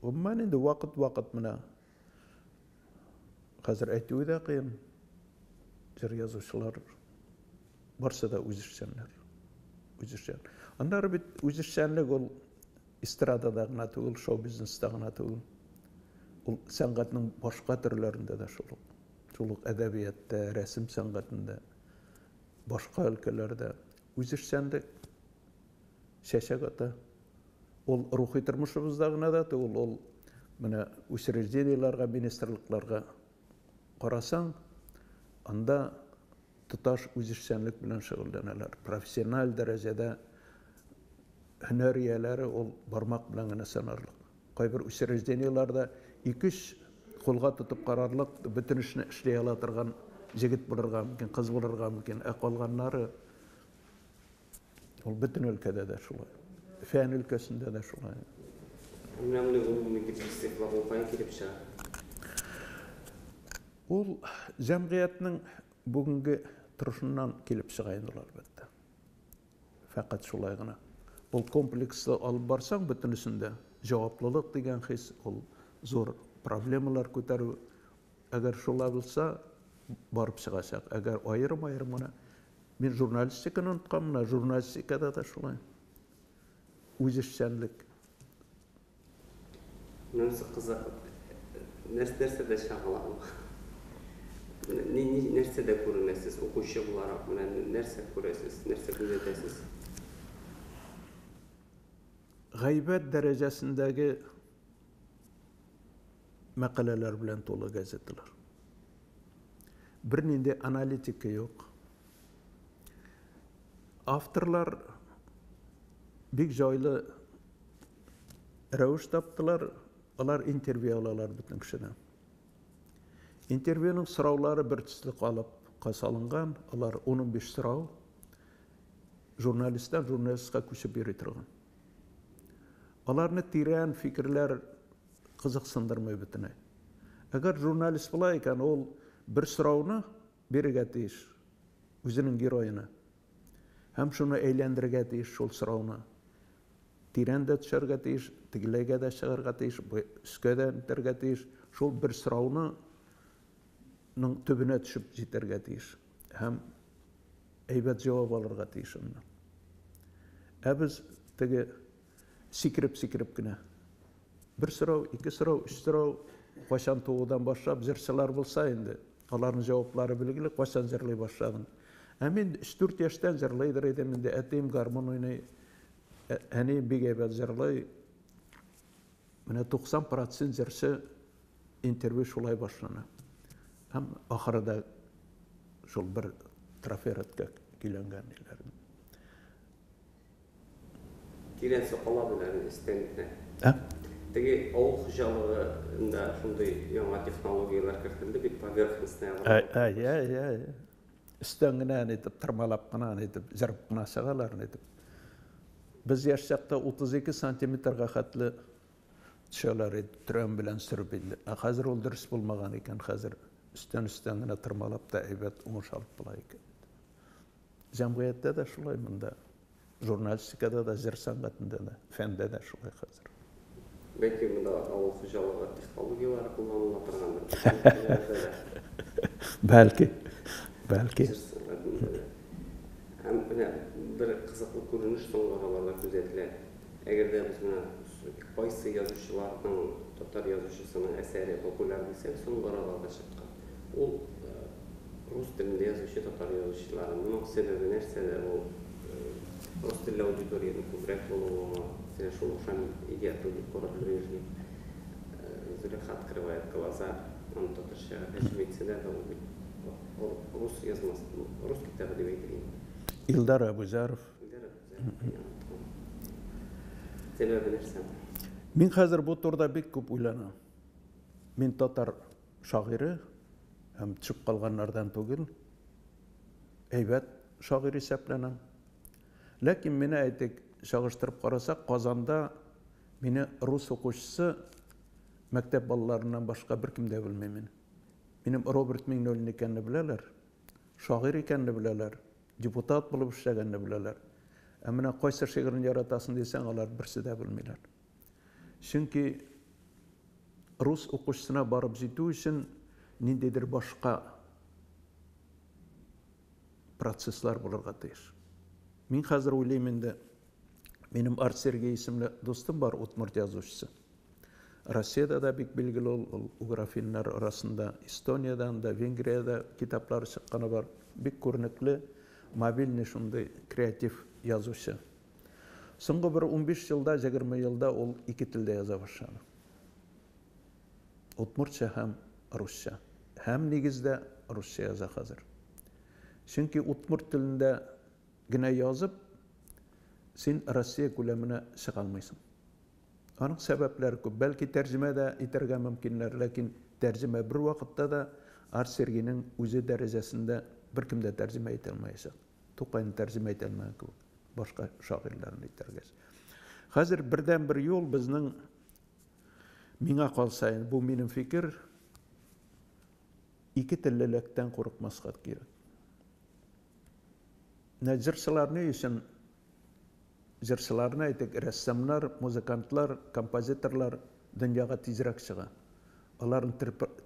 S3: Гомумән инде вакыт-вакыт менә хәзер әйтүе дә кыен. Җыр язучылар барсы да үзешчәннәр. Үзешчән. Аннары бит үзешчәнлек ул эстрадада гына түгел, шоу-бизнеста гына түгел. Ул сәнгатьнең башка төрләрендә дә шул ук. Шул ук әдәбиятта, рәсем сәнгатендә, башка өлкәләрдә үзешчәнлек чәчәк ата. Ул рухи тормышыбызда гына да түгел, ул менә учреждениеләргә, министрлыкларга карасаң, анда тоташ үзешчәнлек белән шөгыльләнәләр. Профессиональ дәрәҗәдә һөнәр ияләре ул бармак белән генә санарлык. Кайбер учреждениеләрдә ике-өч кулга тотып карарлык, бөтен эшне эшли ала торган җегет булырга мөмкин, кыз булырга мөмкин, ә калганнары ул бөтен өлкәдә дә шулай. Фән өлкәсендә дә шулай.
S2: Менә мондый гомуми депрессивлык ул каян килеп чыга?
S3: Ул җәмгыятьнең бүгенге торышыннан килеп чыга инде ул, әлбәттә. Фәкать шулай гына. Ул комплекслы алып барсаң, бөтенесендә җаваплылык дигән хис, ул зур проблемалар күтәрү. Әгәр шулай булса, барып чыгачак. Әгәр аерым-аерым гына, мин журналистиканы оныткан, менә журналистикада да шулай. Үзешчәнлек.
S2: Монысы кызык. Нәрсәдә чагыла ул? Ни, ни, нәрсәдә күренә сез укучы буларак? Менә нәрсә күрәсез, нәрсә күзәтәсез?
S3: Гайбәт дәрәҗәсендәге мәкаләләр белән тулы газеталар. Бернинди аналитика юк. Авторлар бик җайлы рәвеш таптылар, алар интервью алалар бөтен кешедән. Интервьюның сораулары бер төсле калыпка салынган, алар 10-15 сорау, журналисттан журналистка күчеп йөри торган. Аларны тирән фикерләр кызыксындырмый бөтенләй. Әгәр журналист була икән, ул бер сорауны бирергә тиеш үзенең героена. Һәм шуны әйләндерергә тиеш шул сорауны. Тирән дә төшәргә тиеш, тегеләйгә дә чыгарга тиеш, өскә дә үтәргә тиеш. Шул бер сорауны ның төбенә төшеп җитәргә тиеш. Һәм әйбәт җавап алырга тиеш аннан. Ә без теге сикереп-сикереп кенә. Бер сорау, ике сорау, өч сорау, кайчан туудан башлап җырчылар булса инде, аларның җаваплары билгеле, кайчан җырлый башладың. Ә мин 3-4 яшьтән җырлыйдыр идем инде, әтием гармун уйный, әнием бик әйбәт җырлый. Менә 90% җырчы интервью шулай башлана. Һәм ахыры да шул бер трафаретка көйләнгән диләр.
S2: Тирән сакала белән өстән генә.
S3: Ә?
S2: Теге авыл хуҗалыгында шундый яңа технологияләр кертелде бит, поверхностная
S3: обработка. Әй, әй, әй. Өстән генә әйтеп, тырмалап кына әйтеп, җырып кына чыгалар әйтеп. Без яшь чакта 32 сантиметрга хәтле төшәләр иде, төрән белән сөреп инде. Ә хәзер ул дөрес булмаган икән, хәзер өстән-өстән генә тырмалап та әйбәт уңыш алып була икән. Җәмгыятьтә дә шулай монда. Журналистикада да, җыр сәнгатендә дә, фәндә дә шулай хәзер.
S2: Бәлки монда авыл хуҗалыгы технологияләре кулланыла торгандыр.
S3: Бәлки, бәлки.
S2: Җыр сәнгатендә дә. Һәм менә бер кызыклы күренеш соңгы араларда күзәтелә. Әгәр дә без менә кайсы язучыларның, татар язучысының әсәре популяр дисәк, соңгы араларда чыккан. Ул рус телендә язучы татар язучылары. Моның сәбәбе нәрсәдә? Ул рус телле аудиториянең күбрәк булуымы? Мәсәлән, шул ук Шамил Идиатуллин, Город Брежнев, Зөләйха открывает глаза, аны татарчага тәрҗемә итсәләр дә, ул бит рус язмасы, рус китабы дип әйтер идем.
S3: Илдар Әбүзәров.
S2: Илдар Әбүзәров. Сәбәбе нәрсә?
S3: Мин хәзер бу турыда бик күп уйланам. Мин татар шагыйре һәм төшеп калганнардан түгел. Әйбәт шагыйрь исәпләнәм. Ләкин мине әйтик, чагыштырып карасак, Казанда мине рус укучысы мәктәп балаларыннан башка беркем дә белми мине. Минем Роберт Миңнуллин икәнне беләләр, шагыйрь икәнне беләләр, депутат булып эшләгәнне беләләр. Ә менә кайсы шигырен яратасың дисәң, алар берсе дә белмиләр. Чөнки рус укучысына барып җитү өчен ниндидер башка процесслар булырга тиеш. Мин хәзер уйлыйм инде, минем Арт Сергей исемле дустым бар, удмурт язучысы. Россиядә дә бик билгеле ул, ул угрофиннар арасында Эстониядән дә, Венгриядә китаплары чыкканы бар. Бик күренекле, мобильный шундый креатив язучы. Соңгы бер 15 елда, 20 елда ул ике телдә яза башлады. Удмуртча һәм русча. Һәм нигездә русча яза хәзер. Чөнки удмурт телендә генә язып, син Россия күләменә чыга алмыйсың. Аның сәбәпләре күп. Бәлки тәрҗемә дә итәргә мөмкиннәр, ләкин тәрҗемә бер вакытта да Арт Сергейның үзе дәрәҗәсендә беркем дә тәрҗемә итә алмаячак. Тукайны тәрҗемә итә алмаган кебек, башка шагыйрьләрне итәргәч. Хәзер бердәнбер юл безнең, миңа калса, инде бу минем фикер, ике теллелектән курыкмаска кирәк. Менә җырчылар ни өчен җырчыларны әйтик, рәссамнар, музыкантлар, композиторлар дөньяга тизрәк чыга. Аларның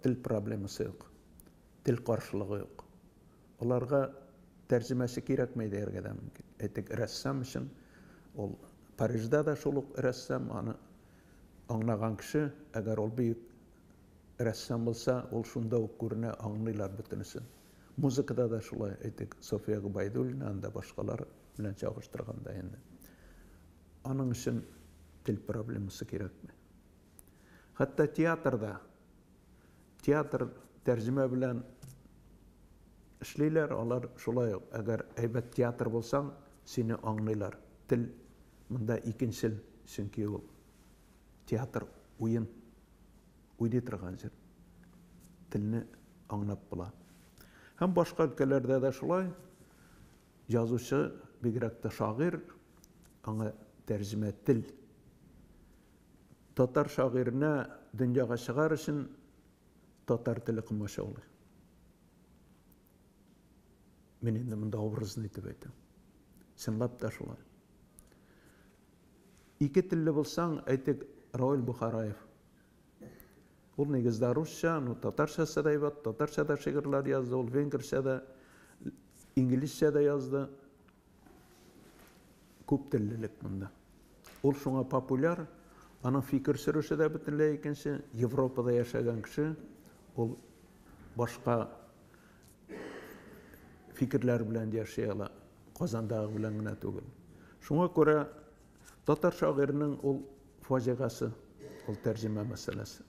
S3: тел проблемасы юк, тел каршылыгы юк. Аларга тәрҗемәче кирәкми дияргә дә мөмкин. Әйтик, рәссам өчен ул Парижда да шул ук рәссам, аны аңлаган кеше, әгәр ул бөек рәссам булса, ул шунда ук күренә, аңлыйлар бөтенесен. Музыкада да шулай, әйтик, София Гобәйдуллина, анда башкалар белән чагыштырганда инде. Аның өчен тел проблемасы кирәкми. Хәтта театрда, театр тәрҗемә белән эшлиләр, алар шулай ук, әгәр әйбәт театр булсаң, сине аңлыйлар. Тел монда икенчел, чөнки ул театр уен уйный торган җир. Телне аңлап була. Һәм башка өлкәләрдә дә шулай. Язучы, бигрәк тә шагыйрь, аңа тәрҗемә тел. Татар шагыйренә дөньяга чыгар өчен татар теле комачаулый. Мин инде монда образны итеп әйтәм. Чынлап та шулай. Ике телле булсаң, әйтик, Равил Бухараев. Ул нигездә русча, ну татарчасы да әйбәт, татарча да шигырьләр язды, ул венгрча да, инглизчә дә язды. Күп теллелек монда. Ул шуңа популяр, аның фикер сөреше дә бөтенләй икенче. Европада яшәгән кеше, ул башка фикерләр белән яши ала, Казандагы белән генә түгел. Шуңа күрә татар шагыйренең ул фаҗигасы, ул тәрҗемә мәсьәләсе.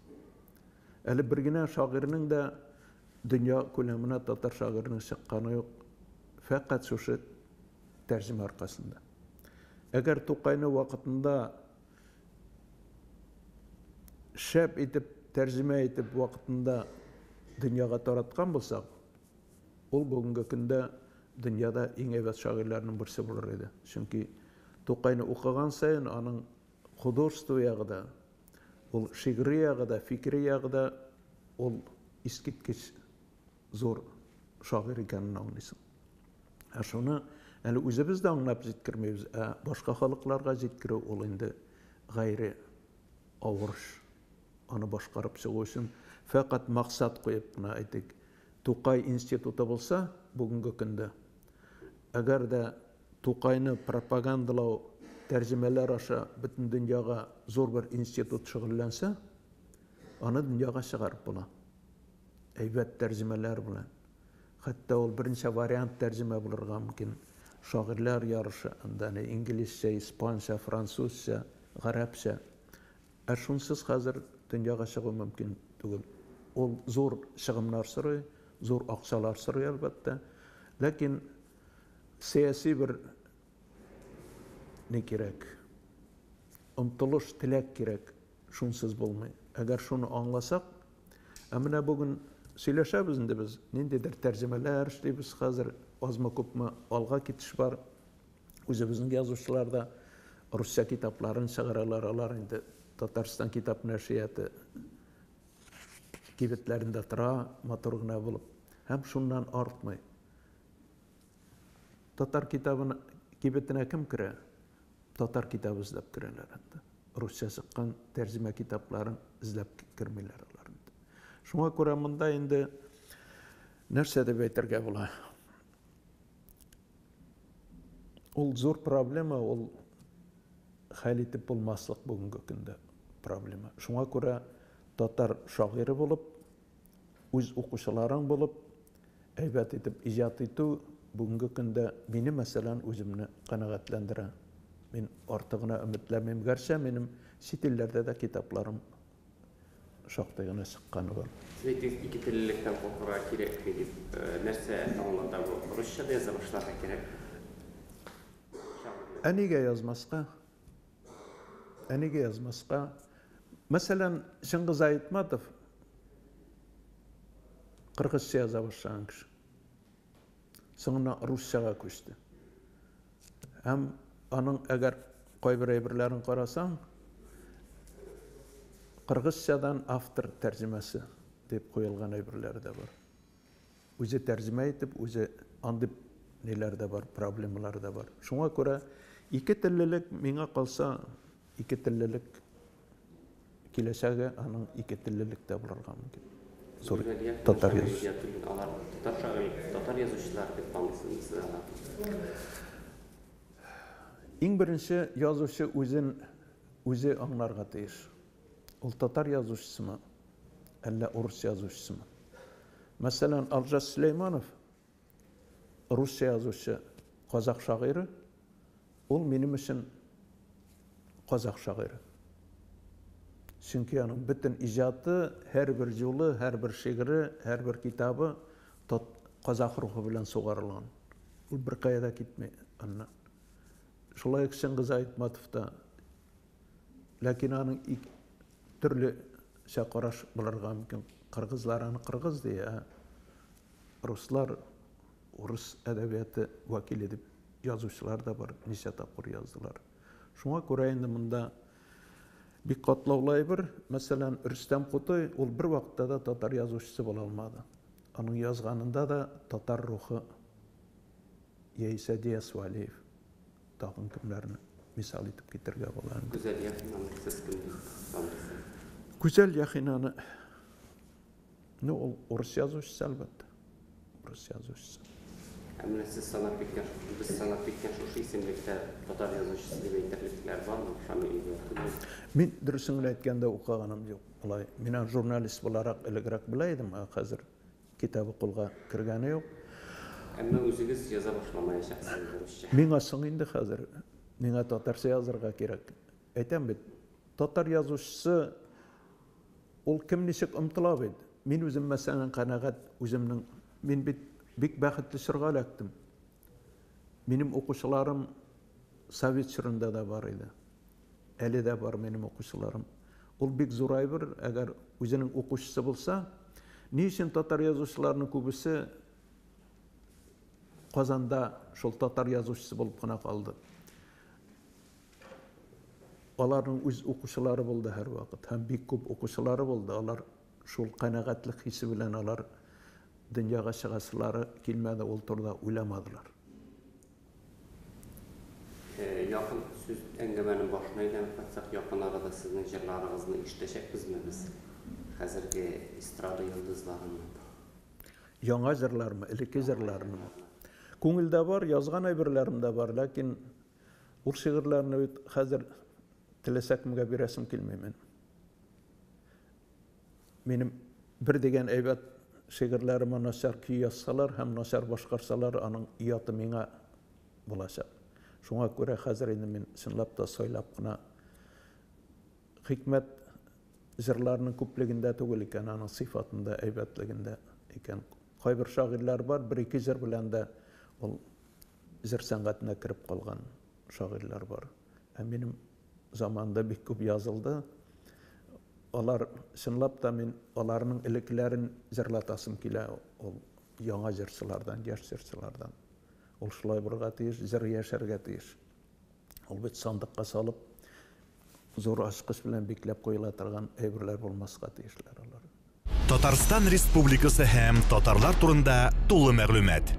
S3: Әле бер генә шагыйрьнең дә дөнья күләменә татар шагыйренең чыкканы юк. Фәкать шушы тәрҗемә аркасында. Әгәр Тукайны вакытында шәп итеп тәрҗемә итеп вакытында дөньяга тараткан булсак, ул бүгенге көндә дөньяда иң әйбәт шагыйрьләрнең берсе булыр иде. Чөнки Тукайны укыган саен аның художество ягы да, ул шигъри ягы да, фикри ягы да ул искиткеч зур шагыйрь икәнен аңлыйсың. Ә шуны әле үзебез дә аңлап җиткермибез, ә башка халыкларга җиткерү ул инде гайре авыр эш. Аны башкарып чыгу өчен фәкать максат куеп кына әйтик, Тукай институты булса бүгенге көндә, әгәр дә Тукайны пропагандалау тәрҗемәләр аша бөтен дөньяга зур бер институт шөгыльләнсә, аны дөньяга чыгарып була. Әйбәт тәрҗемәләр белән. Хәтта ул берничә вариант тәрҗемә булырга мөмкин. Шагыйрьләр ярышы, анда инглизчә, испанча, французча, гарәпчә. Ә шунсыз хәзер дөньяга чыгу мөмкин түгел. Ул зур чыгымнар сорый, зур акчалар сорый, әлбәттә. Ләкин сәяси бер ни кирәк? Омтылыш, теләк кирәк. Шунсыз булмый. Әгәр шуны аңласак, ә менә бүген сөйләшәбез инде без, ниндидер тәрҗемәләр эшлибез хәзер, азмы-күпме алга китеш бар. Үзебезнең язучылар да русча китапларын чыгаралар, алар инде Татарстан китап нәшрияты кибетләрендә тора, матур гына булып. Һәм шуннан артмый. Татар китабын кибетенә кем керә? Татар китабы эзләп керәләр инде. Русча чыккан тәрҗемә китапларын эзләп кермиләр алар инде. Шуңа күрә монда инде нәрсә дип әйтергә була? Ул зур проблема, ул хәл итеп булмаслык бүгенге көндә. проблема. Шуңа күрә татар шагыйре булып, үз укучыларың булып, әйбәт итеп иҗат итү бүгенге көндә мине, мәсәлән, үземне канәгатьләндерә. Мин артыгына өметләнмим, гәрчә минем чит илләрдә дә китапларым шактый гына чыкканы бар.
S2: Сез әйттегез, икетеллелектән куркырга кирәкми дип. Нәрсә аңлата бу? Русча да яза башларга кирәк.
S3: Ә нигә язмаска? Ә нигә язмаска? Мәсәлән, Чыңгыз Айтматов кыргызча яза башлаган кеше. Соңыннан русчага күчте. Һәм аның әгәр кайбер әйберләрен карасаң, кыргызчадан автор тәрҗемәсе дип куелган әйберләре дә бар. Үзе тәрҗемә итеп, үзе андый ниләр дә бар, проблемалар да бар. Шуңа күрә ике теллелек миңа калса, ике теллелек киләчәге аның ике теллелек тә булырга мөмкин. Зур татар язучысы.
S2: Алар татар шагыйрь, татар язучылар дип таныйсызмы сез аларны?
S3: Иң беренче язучы үзен үзе аңларга тиеш. Ул татар язучысымы, әллә урыс язучысымы? Мәсәлән, Алжас Сөләйманов русча язучы казак шагыйре, ул минем өчен казак шагыйре. Чөнки аның бөтен иҗаты, һәрбер юлы, һәрбер шигыре, һәрбер китабы казак рухы белән сугарылган. Ул беркая да китми аннан. Шулай ук Чыңгыз Айтматов та. Ләкин аның төрлечә караш булырга мөмкин. Кыргызлар аны кыргыз ди, ә руслар урыс әдәбияты вәкиле дип язучылар да бар, ничә тапкыр яздылар. Шуңа күрә инде монда бик катлаулы әйбер. Мәсәлән, Рөстәм Кутуй ул бер вакытта да татар язучысы була алмады. Аның язганында да татар рухы яисә Диас Вәлиев, тагын кемнәрне мисал итеп китерергә була инде.
S2: Гүзәл Яхинаны сез кем дип саныйсыз?
S3: Гүзәл Яхинаны, ну, ул урыс язучысы, әлбәттә. Урыс язучысы.
S2: Ә менә сез санап киткән, без санап киткән шушы исемлектә татар язучысы дип әйтерлекләр бармы? Шамил Гыйбадуллин.
S3: Мин дөресен генә әйткәндә укыганым юк. Алай, мин аны журналист буларак элегрәк белә идем, ә хәзер китабы кулга кергәне юк.
S2: Әмма үзегез яза башламаячаксыз русча.
S3: Миңа соң инде хәзер. Миңа татарча язырга кирәк. Әйтәм бит, татар язучысы ул кем ничек омтыла бит. Мин үзем, мәсәлән, канәгать үземнең, мин бит бик бәхетле чорга эләктем. Минем укучыларым совет чорында да бар иде. Әле дә бар минем укучыларым. Ул бик зур әйбер, әгәр үзенең укучысы булса, ни өчен татар язучыларының күбесе Казанда шул татар язучысы булып кына калды? Аларның үз укучылары булды һәрвакыт һәм бик күп укучылары булды. Алар шул канәгатьлек хисе белән алар дөньяга чыгасылары килмәде, ул турыда уйламадылар.
S2: Якын сүз әңгәмәнең башына әйләнеп кайтсак, якын арада сезнең җырларыгызны ишетәчәкбезме без хәзерге эстрада йолдызларыннан?
S3: Яңа җырлармы, элекке җырларнымы? Күңелдә бар, язган әйберләрем дә бар, ләкин ул шигырьләрне бит хәзер теләсә кемгә бирәсем килми минем. Минем бер дигән әйбәт шигырьләремә начар көй язсалар һәм начар башкарсалар, аның ояты миңа булачак. Шуңа күрә хәзер инде мин чынлап та сайлап кына хикмәт җырларның күплегендә түгел икән, аның сыйфатында, әйбәтлегендә икән. Кайбер шагыйрьләр бар, бер-ике җыр белән дә ул җыр сәнгатенә кереп калган шагыйрьләр бар. Ә минем заманда бик күп язылды. Алар чынлап та мин аларның элеккеләрен җырлатасым килә ул яңа җырчылардан, яшь җырчылардан. Ул шулай булырга тиеш, җыр яшәргә тиеш. Ул бит сандыкка салып, зур ачкыч белән бикләп куела торган әйберләр булмаска тиешләр алар.
S1: Татарстан Республикасы һәм татарлар турында тулы мәгълүмат.